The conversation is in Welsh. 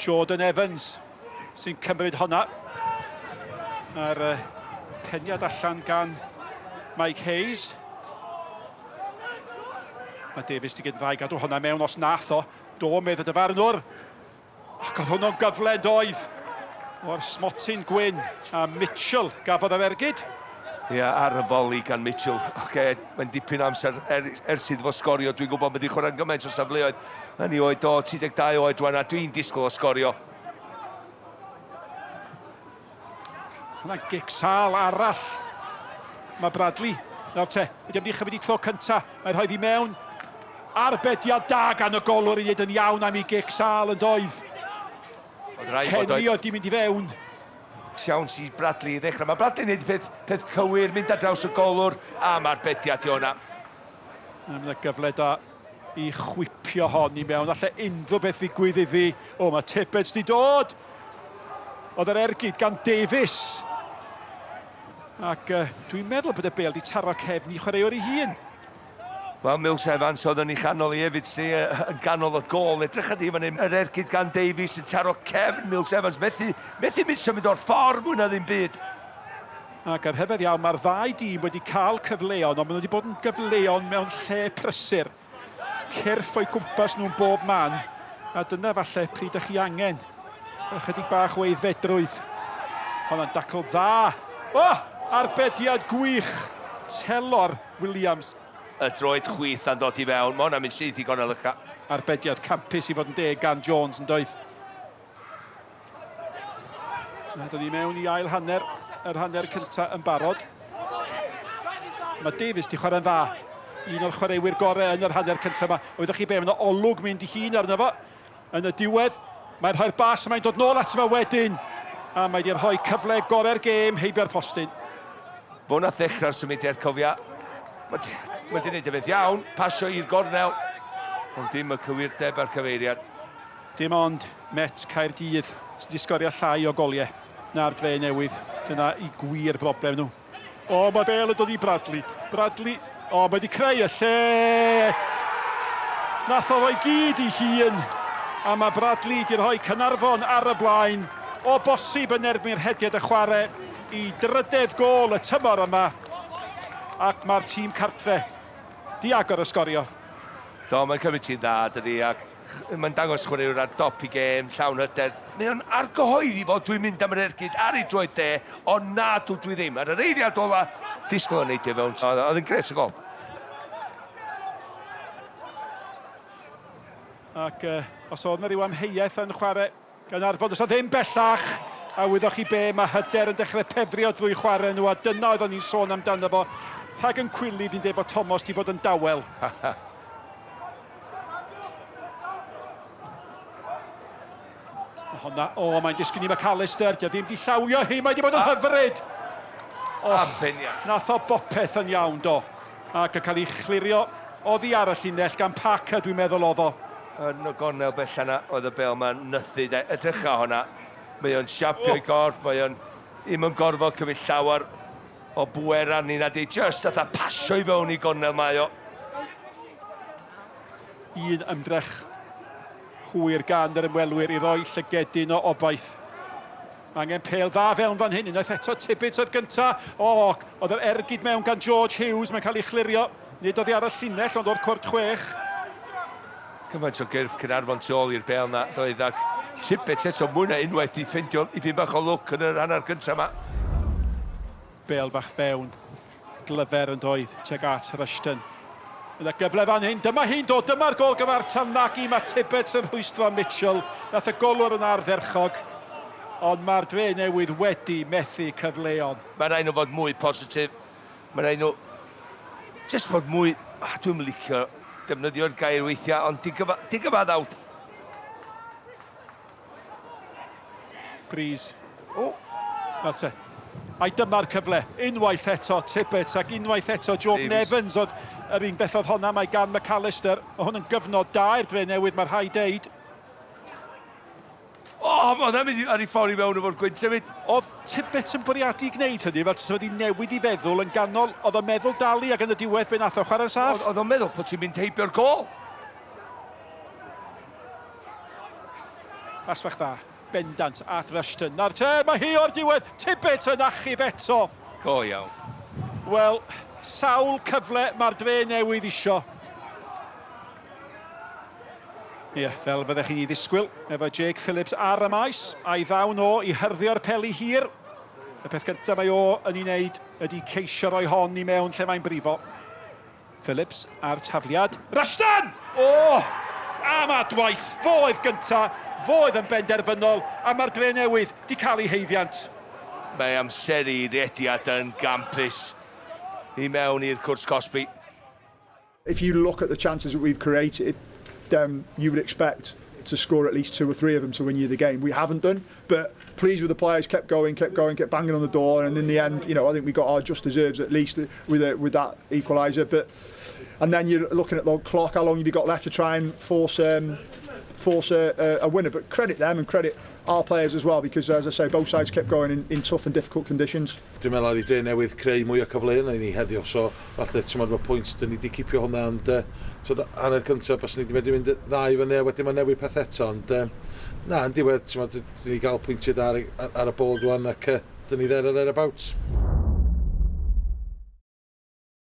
Jordan Evans sy'n cymryd honna. A'r uh, peniad allan gan Mike Hayes. Mae Davies di gyd dda i gadw honna mewn os nath o. Do, medd y dyfarnwr. Ac oedd hwnnw'n gyfle yn doedd? O'r smotyn gwyn a Mitchell gafodd yr ergyd. Ie, ar y foli gan Mitchell. Oce, mae'n dipyn o amser er, ers iddo fo sgorio. Dwi'n gwybod bod wedi chwarae'n gymaint o safleoedd yn ei oed o, 32 oed rwan, a dwi'n disgwyl o sgorio. Hwnna'n gic sâl arall. Mae Bradley. Nawr te, ydy am ddechrau wedi tro cynta. Mae'n rhoi ddi mewn. Arbediad da gan y golwr i wneud yn iawn am ei gic sâl yn doedd. Oedd rhaid bod Kenny oedd di mynd i fewn. Siawns i Bradley i ddechrau. Mae Bradley'n gwneud peth, peth cywir, mynd ar draws y golwr, a mae'r bediad i o'na. Mae yna gyfle da i chwipio hon i mewn. Alle unrhyw beth ddigwydd iddi. O, mae Tibbets di dod! Oedd yr ergyd gan Davies. Ac uh, dwi'n meddwl bod y bel di taro cefn i chwaraewr ei hun. Wel, Mills Evans oedd yn ei chanol i hefyd, sti, yn ganol y gol. Edrych ydi fan hyn, yr ergyd gan Davies yn taro cefn Mills Evans. Methu, methu mynd symud o'r ffordd mwy na ddim byd. Ac ar rhyfedd iawn, mae'r ddau dîm wedi cael cyfleon, ond maen nhw wedi bod yn gyfleon mewn lle prysur. Cyrff o'i gwmpas nhw'n bob man, a dyna falle pryd ydych chi angen ychydig bach o aeddfedrwydd. Honna'n dacl dda. O! Arbediad gwych! Telor Williams. Y droed chwith a'n dod i fewn. Mae hwnna'n mynd syth i gornel ucha. Arbediad campus i fod yn deg gan Jones yn doedd. A dyn ni mewn i ail hanner, yr hanner cyntaf yn barod. Mae Davies di chwarae'n dda. Un o'r chwaraewyr gorau yn yr hanner cyntaf yma. Oeddech chi be, mae yna olwg mynd i hun arno fo. Yn y diwedd, mae'n rhoi'r bas a mae'n dod nôl ato fo wedyn. A mae wedi rhoi cyfle gorau'r gêm heibio'r postyn. Fo nath ddechrau'r symudiad, cofia. Mae wedi gwneud y beth iawn, pasio i'r gornel, ond dim y cywirdeb a'r cyfeiriad. Dim ond Met Caerdydd sydd wedi sgorio llai o goliau na'r Dre Newydd. Dyna i gwir broblem nhw. O, mae bêl yn dod i Bradley. Bradley, o, mae wedi creu y lle! Nath o roi gyd i hun, a mae Bradley wedi rhoi Caernarfon ar y blaen, o bosib yn erbyn rhediad y chwarae i drydedd gôl y tymor yma, ac mae'r tîm cartre di agor y sgorio. Do, mae'n cymryd ti'n dda, dydy, ac Mae'n dangos chwaraewr ar dop i gêm, llawn hyder. Mae o'n argyhoeddi fod dwi'n mynd am yr ergyd ar ei droed dde, ond na dw dwi ddim. Ar yr eiliad ola, disgwyl o'n neidio fewn. Oedd yn gret y gol. Ac uh, os oedd yna rhyw amheuaeth yn chwarae Gaernarfon, does 'na ddim bellach, a wyddoch chi be, mae hyder yn dechrau pefrio drwy chwarae nhw, a dyna oeddwn ni'n sôn amdano fo. Rhag yn cwilydd i'n dweud bod Tomos di bod yn dawel. Honna, o, oh, mae'n disgyn i McAllister, di ddim di llawio hi, mae di bod yn hyfryd! Oh, Arbennig. Nath o bopeth yn iawn, do. Ac yn cael ei chlirio oddi ar y llinell gan Parker, dwi'n meddwl oedd o. Yn y gornel bella 'na oedd y bêl 'ma'n nythu de. Edrycha honna. Mae o'n siapio'i gorff, mae o'n ddim yn gorfod cymryd llawer o bŵer arni nadi, jyst fatha pasio i fewn i gornel mae o. Un ymdrech hwyr gan yr ymwelwyr i roi llygedyn o obaith. Mae angen pêl dda fewn fan hyn. Unwaith eto Tibbetts oedd gynta. O, oedd yr ergyd mewn gan George Hughes. Mae'n cael ei chlirio. Nid oddi ar y llinell, ond o'r cwrt chwech. Cymaint o gyrff Caernarfon tu ôl i'r bêl 'na doedd ac Tibbetts eto mwy na unwaith 'di ffeindio dipyn bach o lwc yn yr hanner gyntaf 'ma. Bêl fach fewn. Glyfer yn doedd tuag at Rushton. Yna gyfle fan hyn, dyma hi'n dod, dyma'r gôl gyfartal, nagi, mae Tibbetts yn rhwystro Mitchell, nath y golwr yn ardderchog, ond mae'r Dre Newydd wedi methu cyfleon. Mae'n rhaid nhw fod mwy positif, mae'n rhaid nhw jyst fod mwy, ah, dwi'm yn licio defnyddio'r gair weithiau, ond digyfaddawd. Breeze. O! Nawr te. Ai dyma'r cyfle. Unwaith eto Tibbetts ac unwaith eto Jordan Davies. Evans oedd yr un beth oedd honna mae gan McAllister. Mae hwn yn gyfnod da i'r Dre Newydd, mae rhaid deud. O, oh, mae hwnna'n mynd ar ei ffordd i mewn efo'r gwynt hefyd. Oedd Tibbetts yn bwriadu gwneud hynny, fel tase wedi newid i feddwl yn ganol, oedd o'n meddwl dalu ac yn y diwedd be nath o, chwarae'n saff? Oedd o'n meddwl bod ti'n mynd heibio'r gôl. Pas fach dda, bendant at Rushton. Nawr te, mae hi o'r diwedd, Tibbet yn achub eto. Go iawn. Wel, sawl cyfle mae'r Dre Newydd isio. Ie, fel fyddech chi'n ei ddisgwyl, efo Jake Phillips ar y maes, a'i ddawn o i hyrddio'r peli hir. Y peth gyntaf mae o yn ei wneud ydy ceisio rhoi hon i mewn lle mae'n brifo. Phillips a'r tafliad. Rushton! O! Am adwaith! Fo oedd gynta, fo oedd yn benderfynol, a mae'r Dre Newydd 'di cael ei haeddiant. Mae amseru rediad yn gampus i mewn i'r cwrt cosbi. If you look at the chances that we've created, then you would expect to score at least two or three of them to win you the game. We haven't done, but pleased with the players, kept going, kept going, kept banging on the door, and in the end, I think we got our just deserves at least with that equaliser. But and then you're looking at the clock, how long have you got left to try and force a winner? But credit them and credit our players as well, because, as I say, both sides kept going in tough and difficult conditions. Dwi'n meddwl ar i Dre Newydd creu mwy o cyfle yna i ni heddiw, so falle ti'n meddwl mae pwynt dyn ni wedi cipio hwnna, ond so, hanner cyntaf, bys ni wedi medru mynd dda i fyny, a wedyn mae'n newid peth eto, ond na, yn diwedd, ti'n meddwl, dyn ni gael pwyntiau da ar y bord rwan, ac dyn ni there or thereabouts.